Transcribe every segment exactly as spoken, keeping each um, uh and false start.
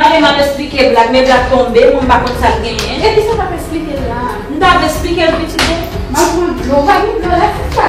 M ap esplike Blak, men Blak tonbe, mwen m pa konn sa l genyen. E kisa w t ap esplike l la? M t ap esplike l, pitit byen. M ap pran dlo, pa gen dlo la, sista.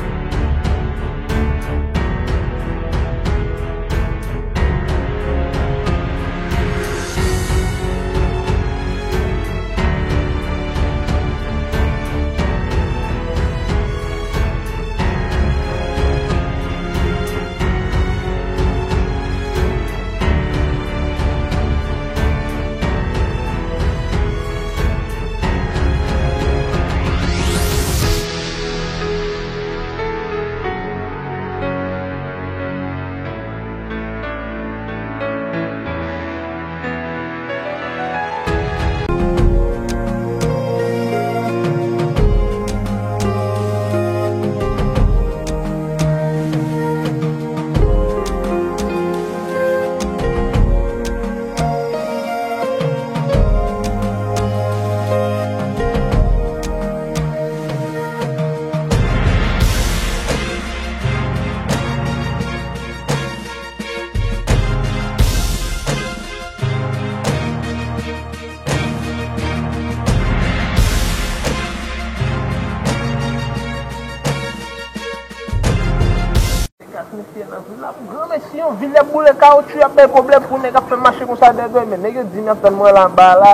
Kat mesye nan vil la, granmesi, yon vil y ap boule kawotchou, y ap bay pwoblèm pou nèg ap fè mache konsa dèyè dwe, men nèg yo di m y ap tann mwen la anba a la,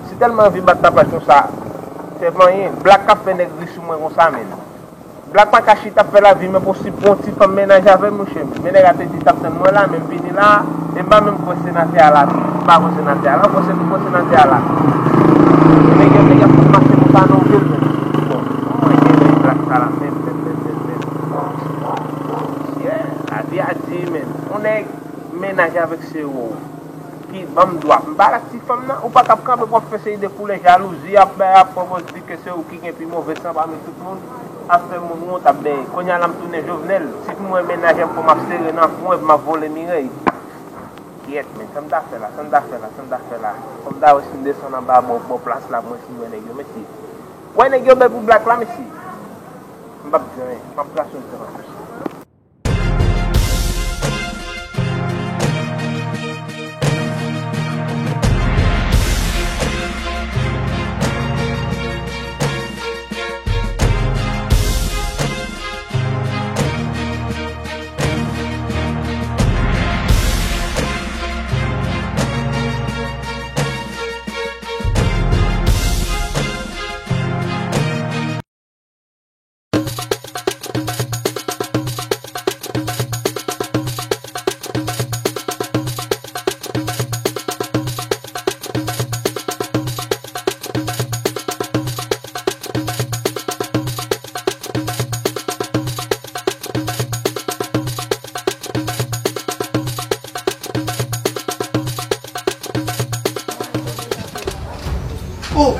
si tèlman anvi bat tapaj konsa, se pa anyen, Blak k ap fè nèg ri sou mwen konsa, men. Blak pa ka chita ap fè lavi m enposib pou yon ti fanm menaj avè m, monchè. Men nèg la te di t ap tann mwen la, men m vini la, e m pa menm kwè senatè a la tou. M pa kwè senatè a la, kwè se nou kwè senatè a la. Nèg yo, nèg ap fè mache konsa nan vil, men. Bon, mwen gen nèg Blak sa la, men, men, men, men, men. Yeah, lavi a di, men. Yon nèg menaj avèk sero. Ki ban m dwa. M pa la ti fanm nan, ou pa t ap kanpe pou w ap fè seri de koulè jalouzi, ap bay rapò pou w di ke se ou ki gen pi move san pami tout moun, ap fè moun wont, ap bay. Kounye a la m tounen Jovenel, si pou mwen menaj an fò m ap sere nan kwen, m ap vole Mirèy. Kyèt, men, sa m ta fè la, sa m ta fè la, sa m ta fè la. Fò m ta wè si m desann anba bò, bò plas la, mwen si m wè nèg yo, mesi. Wè nèg yo bèl pou Blak la, mesi. M p ap di anyen, m ap trase yon ti jan. Oh,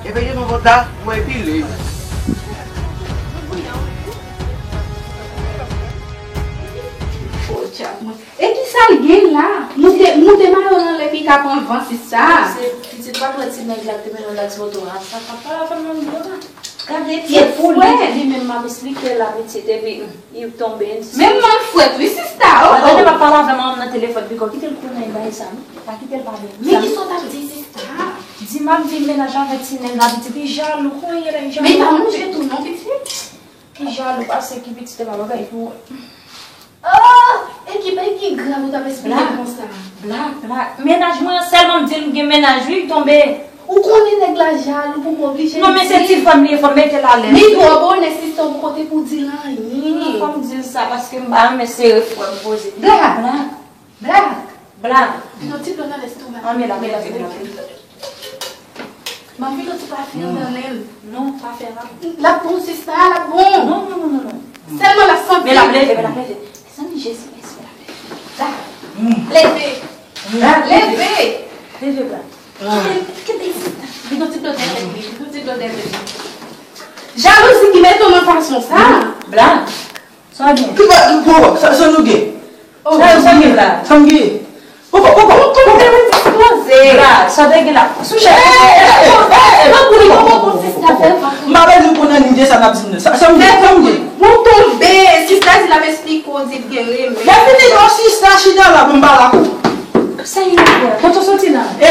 e peye nou vòt la, mwen pile. Oh, tchak mwen. E ki sa l gen la? Moute, moute mayo l anlè pi ka pran van, sista. Se pitit pa pran ti nèg la k te mennen l nan ti moto a. Sa pa pale avè m nan nivo la. Gade ti fwèt. Li menm m ap esplike l la pitit, epi, hmm, li tonbe. Menm mwen fwèt, wi, sista. Oh, oh. Gade, m ap pale avè manman m nan telefòn, piko, kite l konnen bagay sa, non. Pa kite l pale. Men ki sa w t ap di, sista? Di m ap viv menaj avèk ti nèg la, pitit, li jalou, konye la, li jalou. Men pa manje tou, non, pitit. Ki jalou, pase ki pitit e pa bagay pou. Oh, e ki, e ki grav ou t ap esplike konsa? Blak, Blak, Blak. Menaj mwen an sèlman m di l m gen menaj, wi, l tonbe. Ou konnen nèg la jalou pou m oblije. Non, men se ti fanm li ye, fò m mete l alèz. Li twò bonè, sista, ou poko te pou di l anyen. Non, fò m di l sa, paske m pa renmen sere frè m poze. Blak, Blak. Blak. Blak. Vin yon ti dlo nan lèstomak. An, men la, men la, men la. Ban m vin yon ti pafen nan nen l. Non, pafen la. L ap bon, sista, l ap bon. Non, non, non, non, non. Sèlman l ap santi. Men l ap leve, men l ap leve. Mezanmi, Jezi, mèsi, men l ap leve. Blak. Leve. Blak, leve. Leve. Leve, Blak. Kenbe, kenbe, sista. Vin yon ti dlo dèyè tèt li, vin yon ti dlo dèyè tèt li. Jalouzi ki mete w nan fason sa. Blak. Sa w gen? Ki ba, poko, sa, sa nou gen? Oh. Sa, sa w gen la? Sa m gen? Poko, poko, poko. Ou tonbe, ou dispoze. La, sa w te gen la? Sou chèz. Hey, hey, hey, hey, hey, poko, poko, poko, sista, fè pa. M pa bezwen konn anyen de sa n ap di m nan. Sa, sa m gen, sa m gen? Ou tonbe, sista di l ap esplike w, di l gen renmen. Lè fini non, sista, chita la, pou m pale ak ou. Sa yon afè? Kote w soti la? E,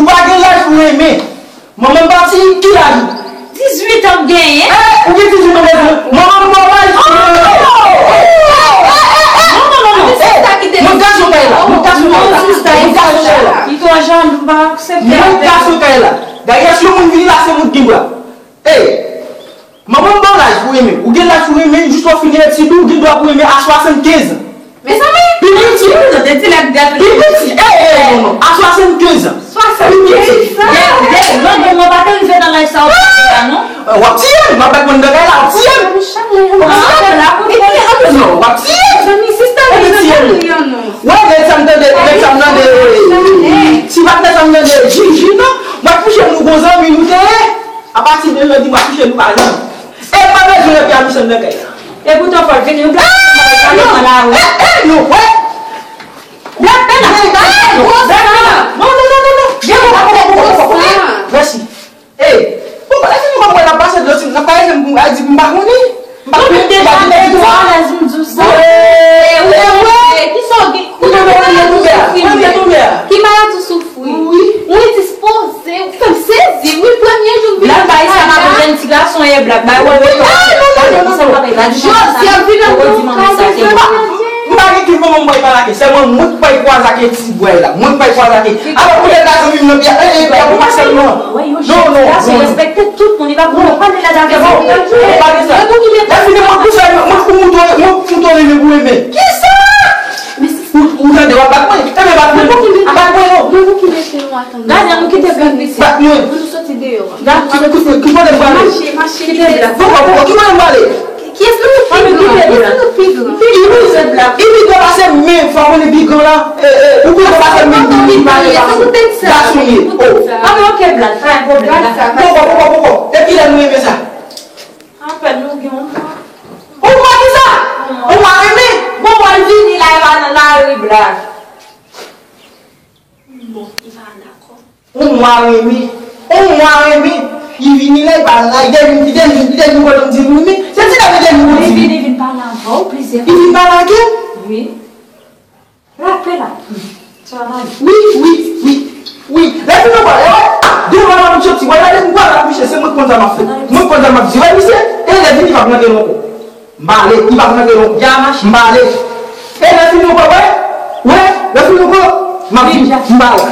Ou pa gen laj pou renmen. Manman m pati, ki laj ou? Dizuit an m genyen. Eh, ou gen dizuit an bezwen. Manman m pa laj. Non, non, non, non. Mwen gason kay la. Mwen gason kay la. Mwen gason kay la. Li twò janm, m pa aksepte. Mwen gason kay la. Dayè, si yon moun vini la, se moun ki dwa. Ey, manman m ba w laj pou renmen. Ou gen laj pou renmen, jis lè w fin etid ou, ou gen dwa pou renmen a swasannkenz an. Mezanmi, pi piti, pi piti, ey, ey, non, non, a swasannkenz an. Swasannkenz an? Dè, dè, dè, non, non, mwen pa te rive nan laj sa w pale la, non. W ap tiye m, m ap bat mwen nan kay la, w ap tiye m. W ap tiye m. Non, w ap tiye m. Mezanmi, sista, mezanmi, non. Wè, nèg sa m tande, nèg sa m tande, si pa t nèg sa m tande, Jiji, non, m ap kouche nou gon zanmi nou te ye. Apati de jodi, m ap kouche nou pa janm. E pa bezwen epi a misye nan kay la. E poutan fò l vini, yon blak nan lari. Eh, eh, non, wè. Blak nan lari. Non, non, non, non, non. Mèsi. E, bon, lè fini konn mwen ap pase dlo, si m nan pale, m a di m pa konnen. M pa konnen, m pa konnen. Ou deja alèz, m di w sa. Ki sa w gen? Ki maladi w soufri? Wi. Ou endispoze, ou fè m sezi. Wi, premye jou m vin. Blak, bay sa m ap jwenn ti gason ye, Blak, bay wè. Jodi a vin an tou. M pa gen ki manman m bay pa lake, sèlman mwen k pral kwaze ak ti bway la. Mwen k pral kwaze ak. Alò, poutèt la, zanmi m nan, Bia, eh, eh, Bia, pou pa sèlman. Non, non, non. Respekte tout moun, li pa pou pale la. Se bon, pa gen sa. Lè fini, mwen pou sa, mwen pou mouton, mwen pou mouton renmen pou renmen. Kisa? Ou, ou tande, w ap bat mwen? Enben, bat mwen. Bat mwen, non. Gade, nou kite blak isit. Bat mwen. Pou nou soti deyò a. Gade, ki kote m prale? Mache, mache, kite blak. Poko, poko, ki kote m prale? Kiyès nan nou pi gran? Kiyès nan nou pi gran? Pi gran pase men, fò konnen pi gran la. Eh, eh, ou pi gran pase men, pi gran pase gason ye. Oh. Ah, men ok, blak, pa gen pwoblèm. Poko, poko, poko. Depi lè nou renmen sa? Apèn nou gen yon mwa. Yon mwa ki sa? Yon mwa renmen? Bon, mwen vini la, e pa nan lari, blak. Bon, li pa dakò. Yon mwa renmen. Yon mwa renmen. Li vini la, li pa la. Li te vin, li te vin, li te vin kote m di m renmen. Se ti nèg li te vin kote m. Li vin, li vin pale avè w plizyè fwa. Li vin pale avè m? Wi. Rape la. Sa va mal. Wi, wi, wi. Wi. Lè fini w pale, wè. Devan la pou soti. Wè, lè m pale ak misye, se mwen k konn sa m ap fè. Mwen k konn sa m ap di. Wè, misye, e lè vini, pa p rantre non. M ale, li pa p rantre non. M ale. E lè fini ou pa wè? Wè, lè fini ou pa, m ap vin, m pa la.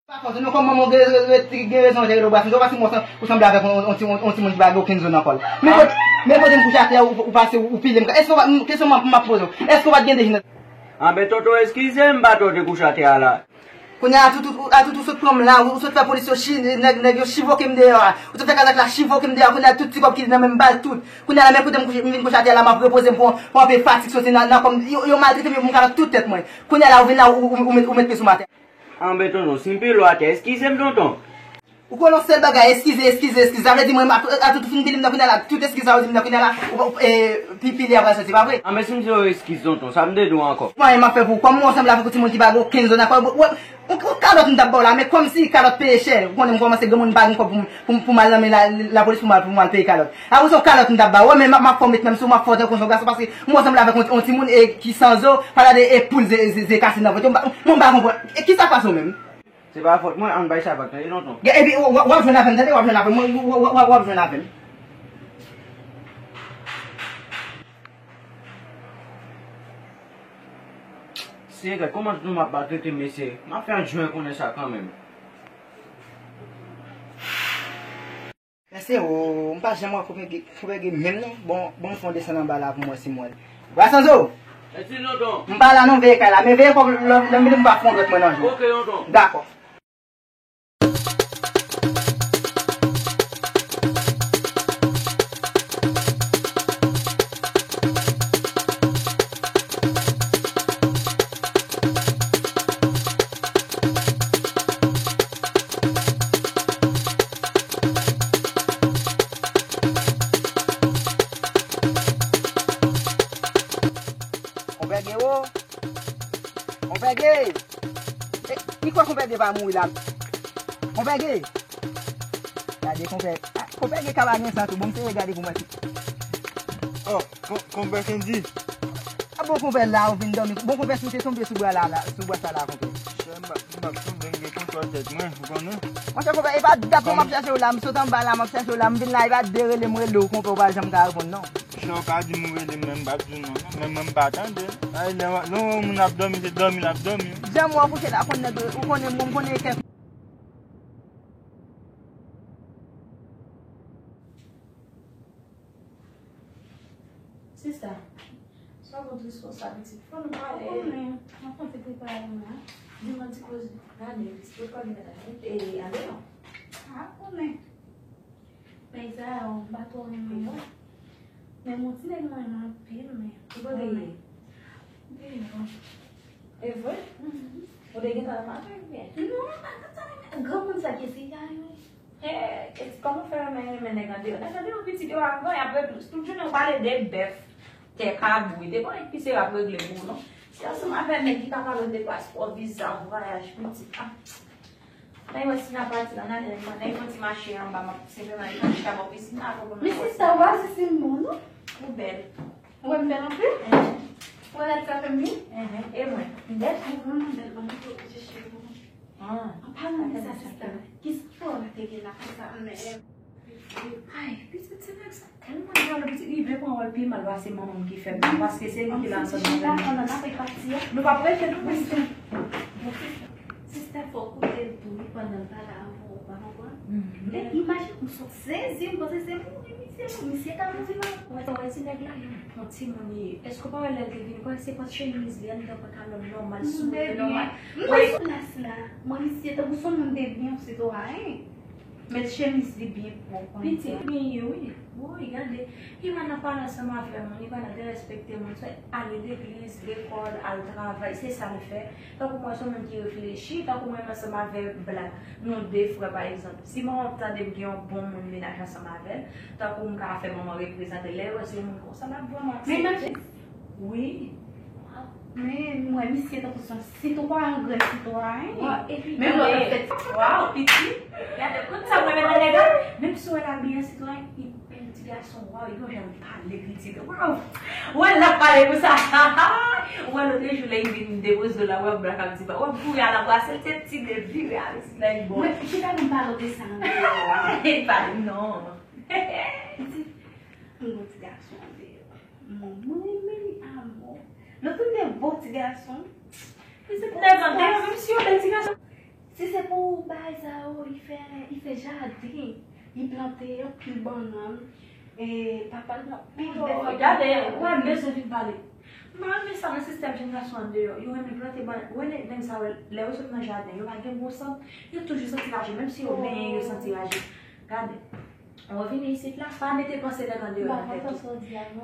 Pa fòse non, kòm manman w gen, gen rezon jere do bras, ou pa si mwen ou sanble avèk yon, yon, yon, yon timoun ki pa gen okenn zo nan kò l. Men kote, men kote m kouche atè a, ou, ou pase, ou pile m. Èske w pa, kesyon m ap, m ap poze w, èske w pa t gen deji nan. Anben tonton, eskize m, m pa t wè w te kouche atè a la. Kounye a, tout, tout, a tout, ou sot pran m la, ou sot fè polis yo chi, nèg, nèg yo chivoke m deyò a. Ou sot fè kazak la chivoke m deyò a. Kounye a, tout ti kòb ki nan men m, m ba l tout. Kounye a la, men kote m kouche, m vin kouche atè a la, m ap repoze m pou, pou anpe fatig soti nan, nan kò m. Yo, yo maltrete m, yo pou m kalòt tout tèt mwen. Kounye a la, ou vin la, ou, ou, ou met, ou met pye sou m atè. Anben tonton, si m pile w atè, eskize m tonton. Ou konnen yon sèl bagay, eskize, eskize, eskize. Sa vle di mwen, a, a tout fin pile m nan kounye a la, tout eskiz sa yo di m nan kounye a la, ou, ou, e, pi, pile a pral soti, pa vre? Anben si m di w eskiz tonton, sa m te di w ankò? Mwen, m ap fè pou, kòm mwen sanble avèk yon timoun ki pa gen okenn zo nan kò l, wè, yon, yon kalòt m t ap ba w la, men kòmsi kalòt peye chè, ou konnen m kòmanse granmoun, m pa gen kòb pou m, pou m, pou m al nan men la, lapolis pou m al, pou m al peye kalòt. Apre se yon kalòt m t ap ba w, men m ap, m ap fè w met men m sou, m ap fè w tankou yon gason, paske mwen sanble avèk yon, yon timoun, e, ki san zo, pale de, e, poul ze, ze, ze kase nan vant yo, m pa, mwen m pa konprann. E, kisa k pase w menm? Se pa fòt mwen, ann bay sa vag, tande tonton. Epi, w, w, w ap jwenn avè m, tande, w ap jwenn avè m, w, w, w, w ap jwenn avè m. Seyè, gad kòman nou m ap maltrete m, mesye. M ap fè yon jwen konnen sa kanmenm. Mesye, o, m pa janm wè koupege, koupege menm non. Bon, bon, fè yon desann anba la pou mwen si m wè l. Brasanzo! Mèsi tonton. M pa la non, veye kay la. Men veye kòb lè, lè m vini m pa fè yon dwèt mwen nan jou. Ok tonton. Dakò. A mouri la. Konpè Ge. Gade konpè. Ah, konpè Ge ka pa gen sa tou. Bon, m sere gade pou mwen si. Oh, kon- konpè Kendy. Ah, bon, konpè la, ou vin dòmi. Bon, konpè, si w te tonbe sou bwa la, la, sou bwa sa la, konpè. Chè, m ap- m ap tonbe, m gen kontwòl tèt mwen, ou konnen. Monchè, konpè, e pa dat mwen m ap chèche w la, m sot anba la, m ap chèche w la, m vin la, e pa derele m rele w, konpè, ou pa janm ka reponn, non. Chè, ou ka di m ou rele m, men m p ap di w non, non, men mwen m pa tande. Ay, lè lè w wè yon moun ap dòmi, se dòmi l ap dòmi. Jan m wè w kouche la, konn nèg, ou konnen mwen, m konnen kèk. Sista, sa bon tris konsa, pitit. Fò nou pale. Ou konnen, mwen konn te prepare mwen. Di mwen ti koze. Gade, pitit, ou konnen, e, andeyò. A, konnen. Men sa yo, m pa twò renmen yo. Men m yon ti nèg mwen renmen anpil, men. Ki kote l ye? Deyò. E vre? Mhm. Ou te gentan nan maten, oubyen? Non, m pa gentan nan maten. Granmoun sa ki eseye a yo. Hey, kòman w fè renmen, renmen nèg andeyò? Nèg andeyò pitit yo avan, y ap ret tout jounen w pale de bèf, tè kabrit. E pa nèg ki se y ap regle pou ou, non. Se ansanm avè nèg ki ka pale w de paspò, viza, vwayaj, pitit. Ah. Nèg wè si n a pati la, n ale, nèg yon ti mache anba, m ap senpleman al chita bò pisin la, pou nou. Men sista, w pa di si m bon, non? Ou bèl. Ou wè m bèl anpil? Enhen. Ou wè lèt sa fè m byen? Enhen. E mwen? M bèl? Ou vrèman bèl, ban m tou, je cheri. Ah. An palan de sa, sista, kisa fò w te gen la konsa, men. Ay, pitit, ti nèg sa tèlman jalou, pitit, li vle pran wòl pi mal pase manman m ki fè m, paske se li ki la ansanm avè m. Nou p ap rete non, sista. Bon, sista, sista, fò w koute l tou, wi, pandan l pale avè w, ou pa konprann? Mhm. Men imajine m sot sezi, m panse se mouri misye, non, misye ka mouri la. Ou wè, ou wè ti nèg la, yon, yon timoun li ye. Èske w pa wè lè l te vini, ou pa wè se pòt chemiz li, anndan pantalon l nòmal, soulye nòmal. Mwen sou plas la, mwen misye tankou se yon moun de byen, yon sitwayen. Met chemiz li byen pwòp. Pitit li ye, wi. Woy, gade. Li pa nan pale ansanm avè moun, li pa nan derespekte moun. Se ale legliz, lekòl, al travay, se sa l fè. Tankou mwen, se yon moun ki reflechi, tankou mwen menm ansanm avè Black. Nou de frè, pa egzanp. Si manman m tande m gen yon bon moun mennaj ansanm avè l, tankou m ka fè manman reprezante l, lè l wè se yon moun konsa, l ap vrèman aksepte. Men imajine. Wi. Men m wè misye tankou se yon sitwayen, gran sitwayen. Wa, epi men lòt ap fè ti. Waw, pitit. Gade, konn sa mwen menm nan nèg la. Menm si w wè l abiye an sitwayen, li bèl ti gason, waw, li gon jan l pale, pitit. Waw. Wè l ap pale konsa. Ou wè lòt jou lè li vin depoze w la, wè Black ap di, wè boure al anbrase l, se ti de vire ale si la li bon. Mwen, ki bagay m pale de sa nan videyo a? Li pale, non. Pitit, m gon ti gason andeyò. Mwen, mwen renmen li amò. Lòt ou gen bon ti gason. Pitit nèg andeyò, menm si yo bèl ti gason. Si se pou bagay sa yo, li fè, li fè jaden. Li plante anpil bannann. E papa l gen anpil bèf. Gade, ou pa bezwen vin pale. M pa renmen sa nan sistèm jenn gason andeyò. Yo renmen plante bannann. Ou wè nèg sa yo, lè yo sot nan jaden, yo pa gen bon sant. Yo toujou santi raje. Menm si yo benyen, yo santi raje. Gade. Ou vini isit la, pa mete panse nèg andeyò nan tèt ou.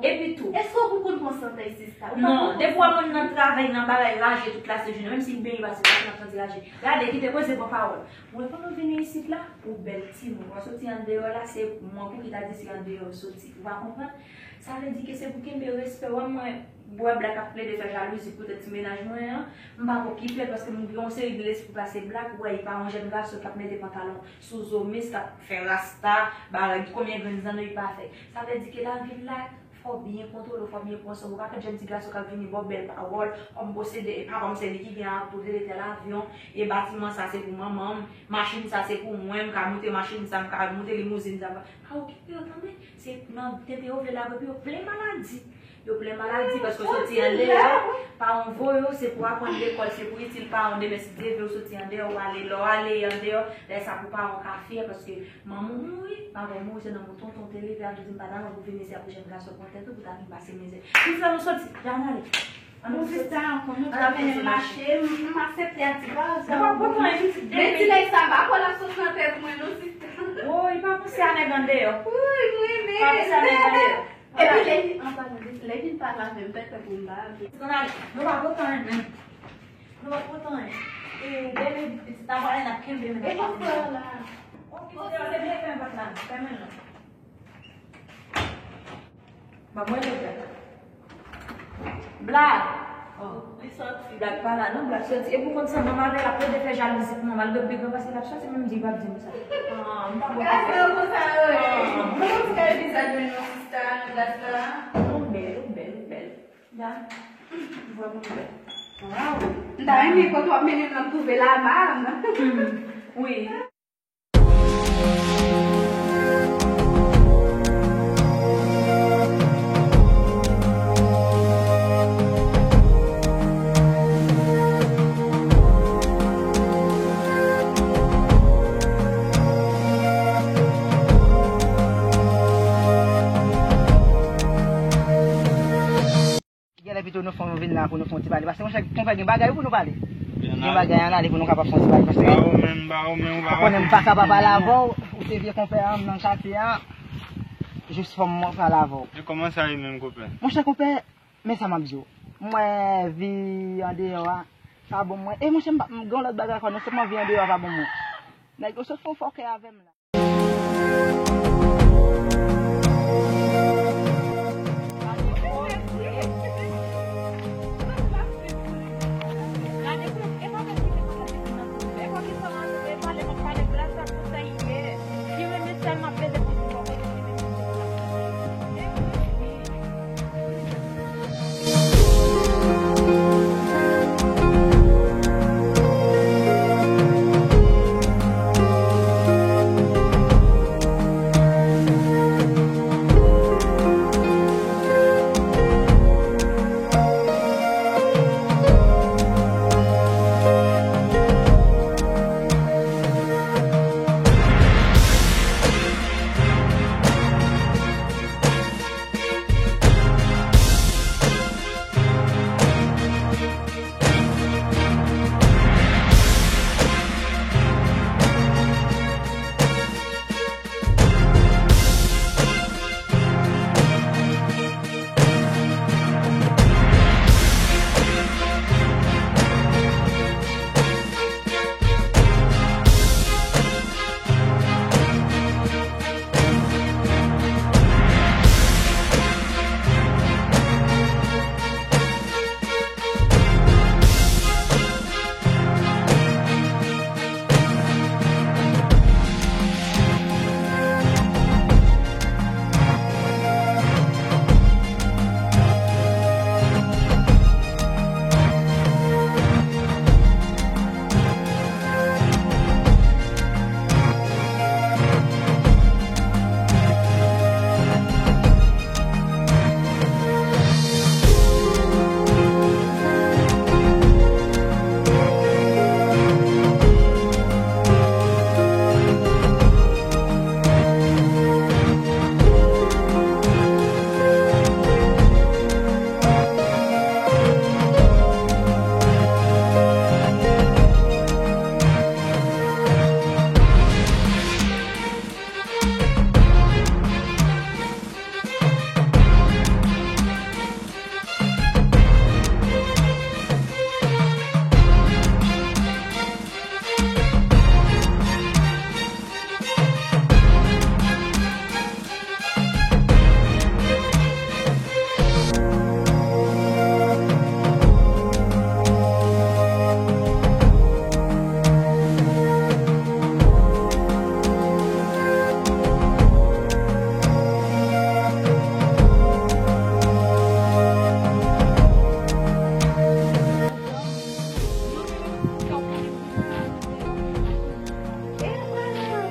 Epi tou. Èske ou konn panse antanke sista? Non, depi w wè moun nan travay, nan bagay raje tout lasejounen, menm si l benyen pase, l ap santi raje. Gade, kite koze, pran pawòl. Mwen, pandan w vini isit la, ou bèl timoun. W ap soti andeyò la, se mwen pou ki ta di se andeyò w soti. Ou pa konprann? Sa vle di ke se pou kenbe respè w. Mwen, wè Black ap plede fè jalouzi poutèt ti mennaj mwen an, m pa ko kipe l paske m gen yon seri de respè pou pase Black, ou wè, li pa yon jèn gason k ap mete pantalon sou zo, men k ap fè rasta, bagay, konbyen grenn zanno li pa fè. Sa vle di ke lavi Black, fò w byen kontwole w, fò w byen pran swen w. Ou pa fè jèn ti gason k ap vini ba w bèl pawòl, kòm posede, e pa kòm se li ki gen a, pwopwiyetè lavyon, e batiman sa se pou manman m, machin sa se pou mwen, m ka moute machin sa, m ka moute limouzin sa, pa okipe yo tande. Se nan tete yo vle lage pye yo plen maladi. Yo plen maladi paske yo soti andeyò. Paran w voye w, se pou aprann lekòl, se pou itil paran w. Demen, si Dye vle, w soti andeyò, w ale. Lè w ale andeyò, lè sa pou paran w ka fyè paske manman w mouri, papa w mouri, se nan men tonton w te leve, ap di m pa ta renmen pou vini isit pou jèn gason pran tèt ou, pou ta vin pase mizè. Pitit, ann nou soti, vin ann ale. Ann nou soti. Ann ap fè mache, m aksepte a ti pa sa. Nou pa pran tan, pitit. Men ti nèg sa pa kò l ap sot nan tèt mwen non, sista. Woy, pa panse a nèg andeyò. Woy, mwen menm. Pa panse a nèg andeyò. Epi lè li, an palan de, lè li vin pale avè m, pèpè pou m pa ale. Ann ale, nou pa pran tan menm. Nou pa pran tan. E, bebe, pitit, n a pale, n ap kenbe men. E konsa la. Ok, se vle fèmen pòt la, fèmen l non. Ban mwen leve. Black. Li sòti. Black pa la non, Black sòti. Epi w konn sa, manman avè l ap plede fè jalouzi pou manman l, gen pi gran pase l ap sòti, menm di l p ap di m sa. Ah, m pa bon. Gade yo konsa yo ye. Ah. Mwen konn ti kay bizaj mwen non sista nan glas la. Ou bèl, ou bèl, ou bèl. Ya. Vwè mwen bèl. Waw. M ta renmen kote w ap mennen m nan m twouve la, ma'am. Wi. Genlè pito nou fè, nou vin la pou nou fè yon ti pale. Paske monchè, konpè, gen bagay pou nou pale. Gen bagay, ann ale pou nou kapab fè yon ti pale. Paske ba ou menm, ba ou menm, ou pa konnen m pa ka pa pale avè w. Ou se vye konpè an nan katye a. Jis fò m pale avè w. E kòman sa ye menm, konpè? Monchè, konpè, men sa m ap di w. Mwen, vi andeyò a pa bon mwen. E monchè, m pa, m gen yon lòt bagay ankò, non sèlman vi andeyò a pa bon mwen. Nèg yo sot fè yon fòkè avè m la.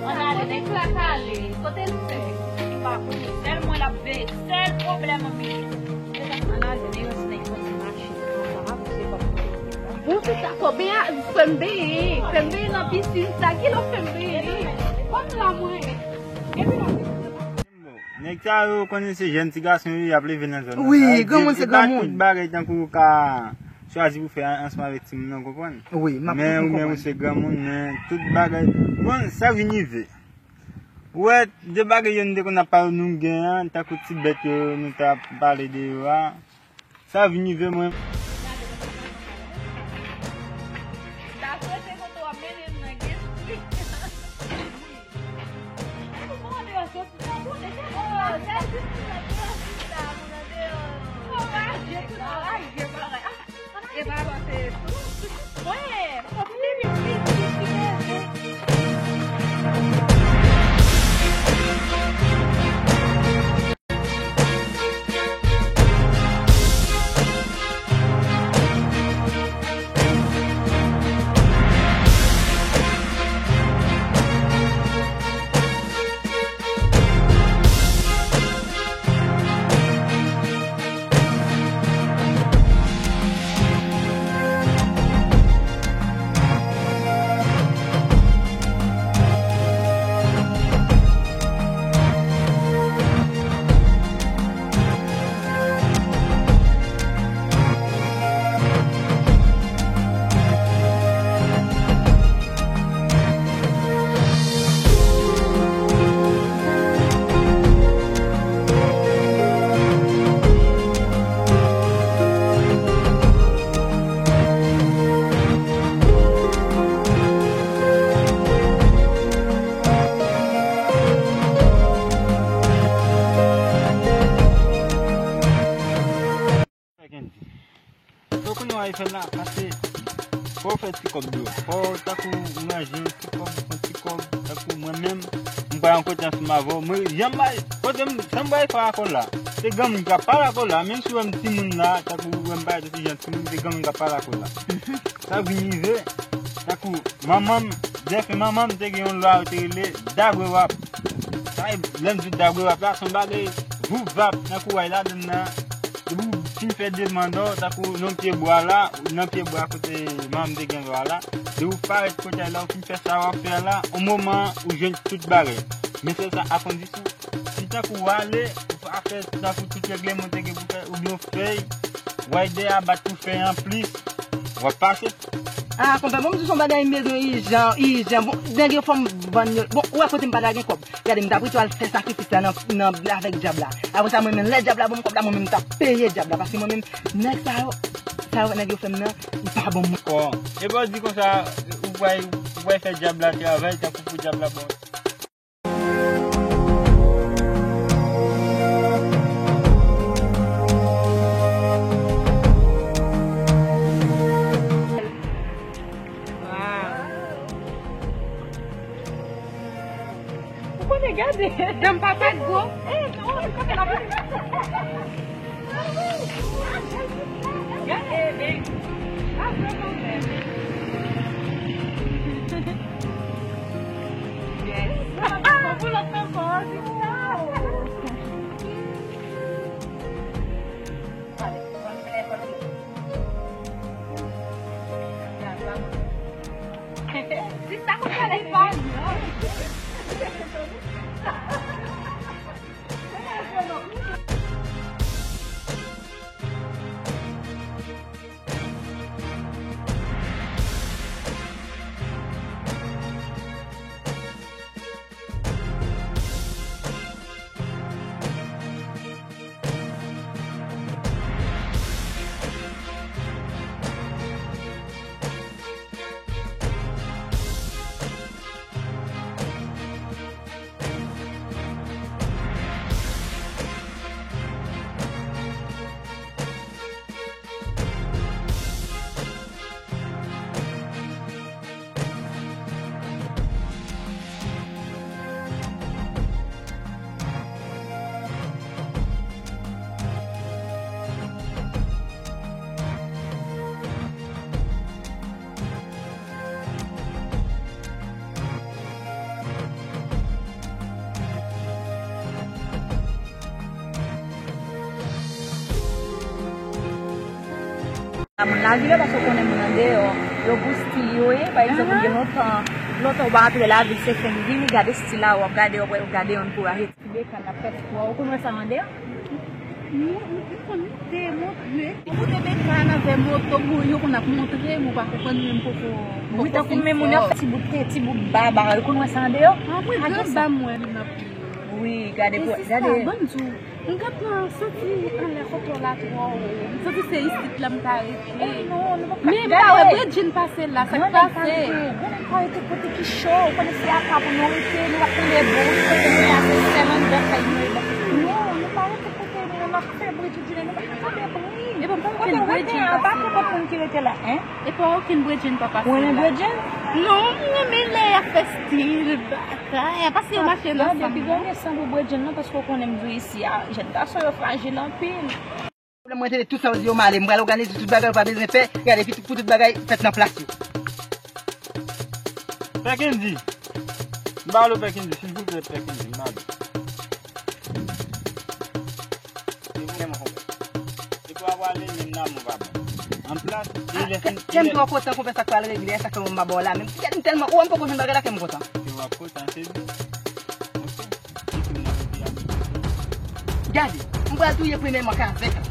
Ann ale, nèg la k ale. Kote l fè? M pa konnen. Sèl mwen l ap veye. Sèl pwoblèm an, men. Ann ale, nèg yo se nèg bandi machin. Ann ale, se pa pou. Bon, se sa, fò benyen, fè m benyen. Fè m benyen nan pisin sa. Kilè w fè m benyen? Ban m la, mwen. Epi nan pisin. Nèg sa yo konnen se jèn ti gason yo, y ap leve nan zòn nan. Wi, granmoun se granmoun. Tout bagay tankou ka chwazi pou fè ansanm avèk timoun nan, konprann? Wi, m ap konprann. Men ou menm ou se granmoun, men tout bagay. Bon, sa vin rive. Ou wè, de bagay yo nou te konn ap pale nou gen an, tankou ti bèt yo nou t ap pale de yo a. Sa vin rive mwen. M ta swete kote w ap mennen m nan gen pri. Ou bon, deyò soti nan boule, se bon. Oh, se jis pou nan deyò sista, pou nan deyò. Anraje, tout anraje, bagay. Ah, ann Sa w fè la, pase, fò w fè ti kòb dou. Fò w, tankou ou ranje yon ti kòb, yon ti kòb, tankou mwen menm, m pa yon kote ansanm avè w. Mwen, jan m bay, kote m, jan m bay fè akò la. Se granmoun k ap pale akò la, menm si w wè m timoun la, tankou ou wè m parèt yon ti jan timoun, se granmoun k ap pale akò la. Sa vin rive, tankou manman m, dèfè manman m te gen yon lwa yo te rele dagwe wap. Sa e, lè m di dagwe wap la, se yon bagay voup vap nan kouway ladann nan. Depi w fin fè demann ou, tankou nan pye bwa la, ou nan pye bwa kote manman m te gen lwa la, depi w parèt kote la, ou fin fè sa w ap fè la, yon moman ou jwenn tout bagay. Men sèl sa a kondisyon, si tankou w ale, ou pa fè tankou tout règleman w te gen pou fè, oubyen w fè, w al dèyè a bat pou fè anplis, w ap pase. Ah, konpè, bon, m di se yon bagay m bezwen ijan, ijan. Bon, nèg yo fè m vann yo. Bon, ou wè kote m pa ta gen kòb. Gade, m t ap rete al fè sakrifis la nan, nan, avèk dyab la. Apre sa, mwen menm, lè dyab la ban m kòb la, mwen menm, m t ap peye dyab la. Paske mwen menm, nèg sa yo, sa yo nèg yo fè m nan, li pa bon mwen. Kò. Epi w di konsa, ou pral, ou pral fè dyab la travay, tankou pou dyab la bon. Ou konnen gade. Danm papa gwo. Eh, non, ou konnen la. Gade, baby. Sa vrèman bèl. Yes. Pou lòt ankò, di sa. Sista konn pale pa non. Moun lavil yo, paske w konnen moun andeyò, yo gou stil yo ye. Pa egzanp, ou gen lontan, lontan ou pa antre lavil, se fenk vini, gade stil la, w ap gade, w ap gade youn pou raje ti bekàn, l ap fè spò. Ou konn wè sa andeyò? Non, m konn te montre. Ou te bekàn avè moto, bon, yo konn ap montre, men w pa konprann, men m poko, wi, tankou menm moun yo ap fè ti bout, ti bout baba, yo konn wè sa andeyò? Anmwey, granba m wè li nan pye. Wi, gade pou, gade. Ban m di w, m gentan santi anlè kote w la twò wo. M santi se isit la m ta rete. Oh, non, nou pa ka. Men m pa wè bredjin pase la, sa k pase? Granmoun pa rete kote ki cho, ou konnen se apa pou nou rete, nou ap tande bri, kote nou pase sèl anndan kay nou ye la. Non, nou pa rete kote nou, n ap fè bri tout jounen, nou pa ka tande bri. Epi m pa wè okenn bredjin pase la. Pa gen moun ki rete la, en? Epi okenn bredjin pa pase la. Ou renmen bredjin? Non, m renmen lè y ap fè stil, bagay, paske yo mache nan sanm. Gade, pi gade sanm pou bredjin nan, paske w konnen m di w isi a, jèn gason yo frajil anpil. Pwoblèm mwen, tande tout sa yo di yo m ale, m pral òganize tout bagay, ou pa bezwen pè, gade, epi pou tout bagay fèt nan plas yo. Pè Kendy, m ba w lo Pè Kendy, silvouplè, Pè Kendy, m ba w lo. Se vou menm, konpè. Se pou w ap ale, menm nan, mwen pa bon. An plas, e lè fini, kè m twò kontan, konpè, sa k pral regle, sa k fè mwen m pa ba w la menm. Gade m tèlman, ou wè m poko jwenn bagay la, kè m kontan. Se w ap kontan, se di. Gade, m pral touye premyèman kazèk la.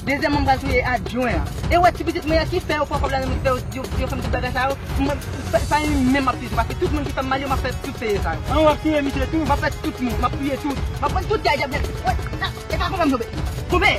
Dezyèmman, m pral touye adjwen an. E wè ti pitit mwen an ki fè yo pran kòb la nan men, ki fè yo, yo, yo fè m tout bagay sa yo. Mwen, pa, pa li menm m ap touye tou, paske tout moun ki fè m mal yo, m ap fè tout peye sa yo. An, w ap touye misye tou? M ap fè tout moun, m ap touye tout. M ap pran tout kay djab nèt. Wè, sa, e pa konpè m tonbe. Konpè!